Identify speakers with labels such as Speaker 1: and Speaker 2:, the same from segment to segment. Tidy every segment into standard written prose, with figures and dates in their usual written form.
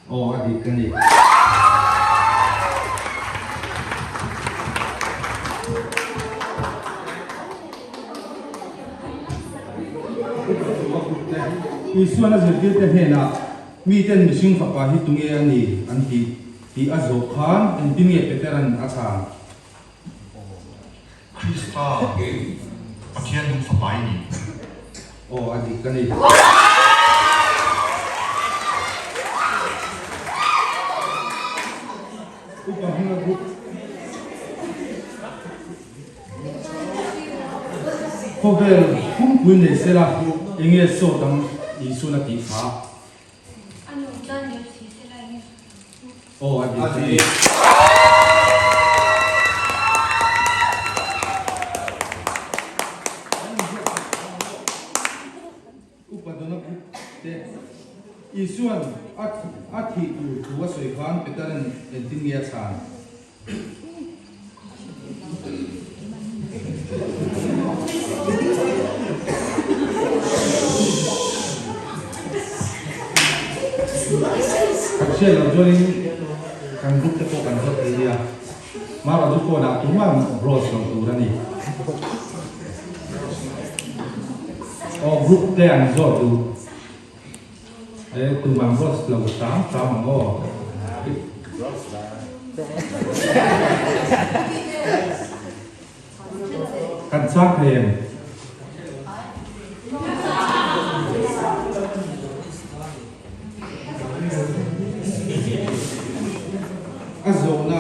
Speaker 1: Aw a dik a ni. Isuan a zirtirte hnenah, Miten mihring fapa hi tunge a ni an tih tih a zawh khan engtin nge Petera'n a chhan?
Speaker 2: Krista, Pathian nung fapa i ni.
Speaker 1: Aw, a dik a ni. Upa hming a group. Khawvel pumpui nei sela enge saw dang Isuan a tih kha?
Speaker 3: A nung tan leh si sela enge saw dang?
Speaker 1: Aw a dik a ni. Upa Dona Group te Isuan a thih tur thu a sawi khan Petera'n engtin nge a chhan? Kan hriat loh chuanin kan group te pawh kan zawt thei nia. Mara chu phone ah tumah browse lo tur a ni. Aw group te an zawt duh. E tumah browse lo hram hram ang aw. Kan chak thei em? A zawhna,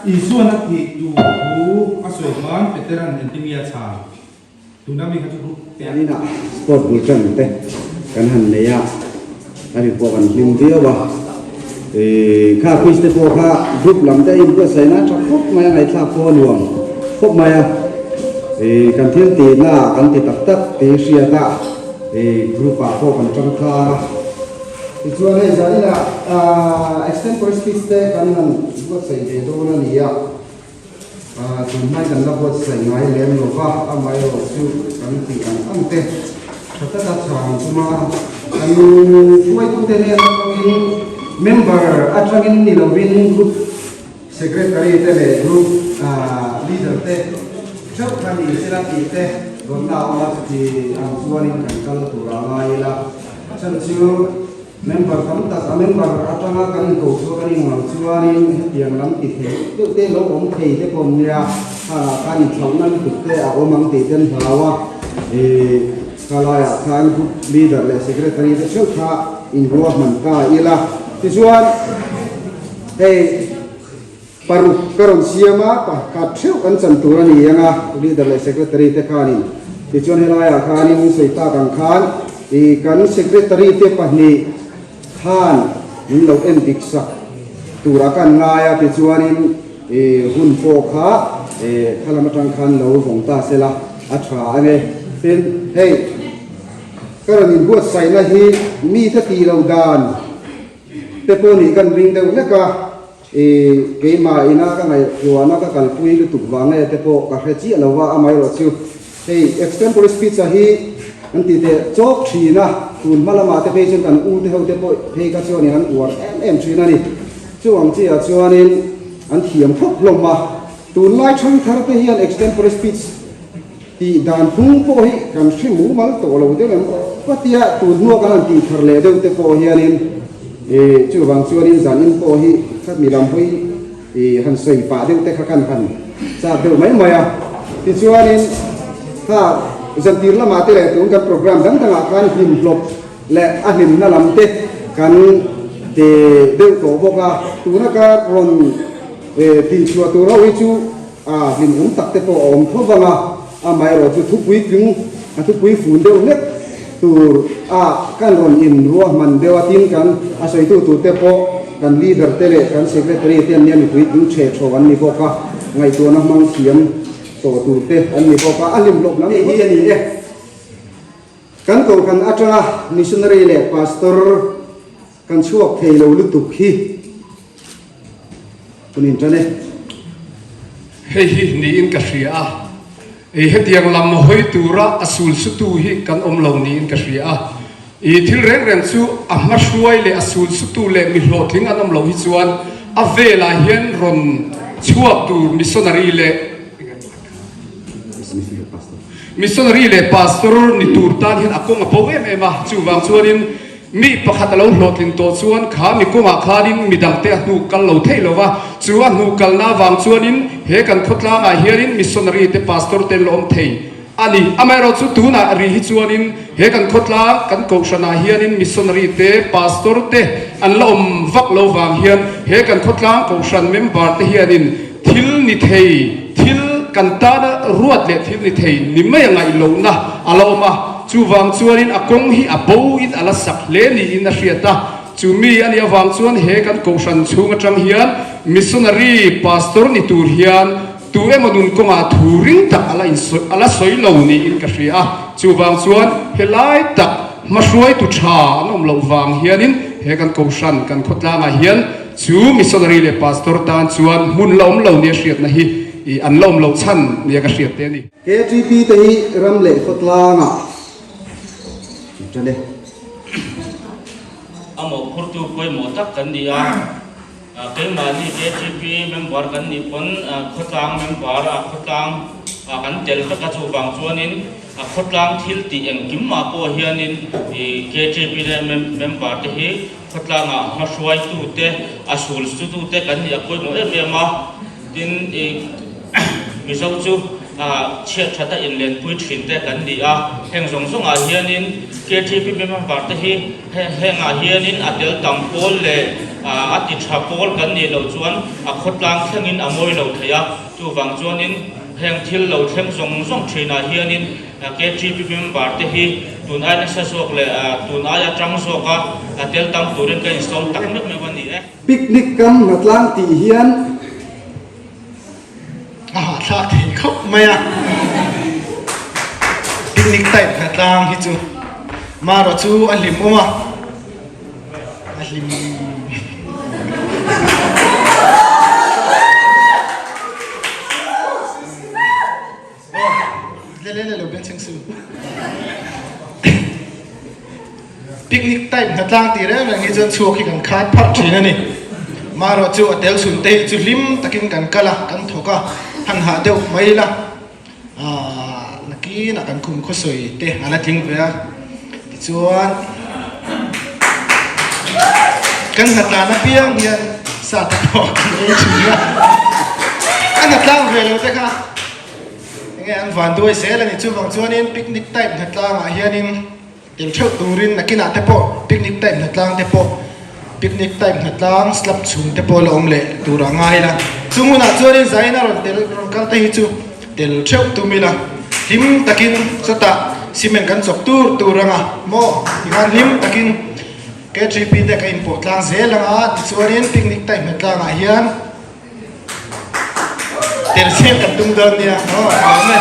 Speaker 1: Isuan a thih tur thu a sawi khan Petera'n engtin nge a chhan? Tuna mi kha chu group te an.
Speaker 4: Inah sport bul tan te kan han nei a, a ri pawh kan hlim viau a. Kha quiz te pawh kha group lam te a inbuatsaih na tha khawp mai a, ngaihthlak pawh a nuam khawp mai a. Kan thil tihna kan ti tak tak tih hriat a, group ah pawh kan tangkai a. Tichuan hei zaninah extempore speech te kan han buatsaih ve dawn a ni a. Tunhmai kan la buatsaih ngai lem lo va, amaherawh chu kan tih ang ang te tha taka chhang chuma kan hruaitute hnen atangin member atangin ni lovin group secretary te leh group leader te theuh kha ni sela tih te rawnna a awm a, chuti ang chuanin kan kal tur a ngai ila a chhan chu Member tam tak a member atanga kan inko chhuak a nih ang chuanin hetiang lam ti thei deuh te lo awm thei te pawh nia khanah khan inthlauhna lutuk te a awm ang tih te an hlau a, ih khalaiah khan group leader leh secretary te theuh kha inruahman ta ila tichuan hei paruk ka rawn siam a pakhat theuh an chan tur a ni ang a leader leh secretary te khanin tichuan helaiah khanin sawi tak ang khan Ih kan secretary te pahnih khan min lo en dik sak tura kan ngai a tichuanin ih hun pawh kha ih khalam atang khan lo vawng ta sela a tha a ni. Tin hei ka rawn inbuatsaihna hi mite tih loh dan te pawh nih kan ring deuh hlek a, ih keimah ina ka ngaihtuahna ka kalpui lutuk vang nge te pawh ka hre chiah lo va amaherawhchu Hei extempore speech a hi an ti teh chawk thin a, tun hma lamah te phei chuan kan u te ho te pawh phei kha chuanin an uar em em thin a ni. Chu ang chiah chuanin an thiam khawp hlawm a, tunlai thangthar te hian extempore speech tih dan phung pawh hi kan hre mumal tawh lo deuh em aw tia tun hnua kan han tih thar leh deuh te pawh hianin chuvang chuanin zan in pawh hi khami lam hawi I han sawi pah deuh te kha kan han chak deuh mai mai a. Tichuanin kha zantir lamah te leh tun kan program dang dangah khan hlimhlawp leh a hlimna lam te kan ti deuh tawh bawk a. Tuna ka rawn tihchhuah tur ho hi chu a hlimawm tak te pawh a awm tho vang a, amaherawh chu thupui tling a thupui fun deuh hlek tur a kan rawn in ruahman deuh a, tin kan a sawitu tur te pawh kan leader te leh kan secretary te an nia mipui tling ṭheh ṭhawh an ni bawk a, ngaihtuahna hmang thiam tawh tur te an ni bawk a, a hlimhlawp lam hi a ni e. Kan kohhran atanga missionary leh pastor kan chhuak thei lo lutuk hi hun in ṭan e.
Speaker 5: Hei hi niin ka hria a, i hetiang lam hawi tura a sul sutu hi kan awm lo niin ka hria a, i thil reng reng chu. a hmahruai leh a sulsutu leh mi hlawhtling an awm loh hi chuan a velah hian rawn chhuak tur missionary leh Missionary leh pastor ni tur tan hian a kawng a bo em em a, chuvang chuanin mi pakhat a lo hlawhtlin tawh chuan kha mi kawngah khanin mi dangte a hnuk kal lo theih lo va, chu a hnuk kalna avang chuanin he kan khawtlangah hianin missionary te pastor te an la awm thei a ni. Amaherawhchu tunah ri hi chuanin he kan khawtlang kan kohhranah hianin missionary te pastor te an la awm vak lo vang hian he kan khawtlang kohhran member te hianin Thil ni thei, thil kan tana ruat leh thil ni thei ni mai a ngaih lohna a la awm a, chuvang chuanin a kawng hi a bo in a la sak hle niin a hriat a, chu mi a nih avang chuan he kan kohhran chhung atang hian missionary pastor ni tur hian tu emaw nun kawngah thu ring tak a la a la sawi lo niin ka hria a, chuvang chuan helai tak hmahruaitu tha an awm loh vang hianin he kan kohhran kan khawtlangah hian Chu missionary leh pastor tan chuan hmun la awm lo nia hriatna hi i an la awm loh chhan nia ka hriat te a ni.
Speaker 4: KTP te hi ram leh khawtlangah an tan e.
Speaker 6: A mawhphurtu pawimawh tak kan ni a, keimahni KTP member kan nih pawn khawtlang member a khawtlang kan tel vek a, chuvang chuanin a khawtlang thil tih engkim mah pawh hianin i KTP member te hi Khawtlangah hmahruaitute, a sulsutute kan nih a pawimawh em em a, tin i Mizo chu chhiat that a inlenpui thin te kan ni a, heng zawng zawngah hianin KTP member te hi hengah hianin a tel tam pawl leh a ti tha pawl kan nih loh chuan a khawtlang thlengin a mawi lo thei a, chuvang chuanin heng thil lo thleng zawng zawng thinah hianin KTP member te hi tun ai nasa zawk leh tun aia tang zawka tel tam turin ka insawm tak meuh meuh a ni e.
Speaker 4: Picnic kam hnatlang tih hian
Speaker 7: a hahthlak thei khawp mai a, picnic type hnatlang hi chu marawh chu a hlim awm a, a hlim. Picnic type hnatlang tih reng reng hi chuan chhuak hi kan khat pharh thin a ni. Marawh chu a tel chhun te hi chu hlim takin kan kal a, kan thawk a, han hah deuh mai ila aah nakinah kan khum khawsawi te a la tling ve a. Tichuan kan hnatlan apiang hian sa te pawh kan ei thin a, a hnatlang ve lo te kha. Enge an van duai zel a ni chuvang chuanin picnic type hnatlangah hianin tel theuh turin nakinah te pawh picnic type hnatlang te pawh picnic type hnatlang slab chhung te pawh la awm leh tur a ngai la chung hunah chuanin zaina rawn tel rawn kal te hi chu tel theuh tum ila hlim takin chawtah cement kan chawk tur tur anga maw tikhan hlim takin K3P te ka inpawh tlang zel anga tichuanin picnic type hnatlangah hian Tel siam kan tum dawn nia. Aw, a awm e.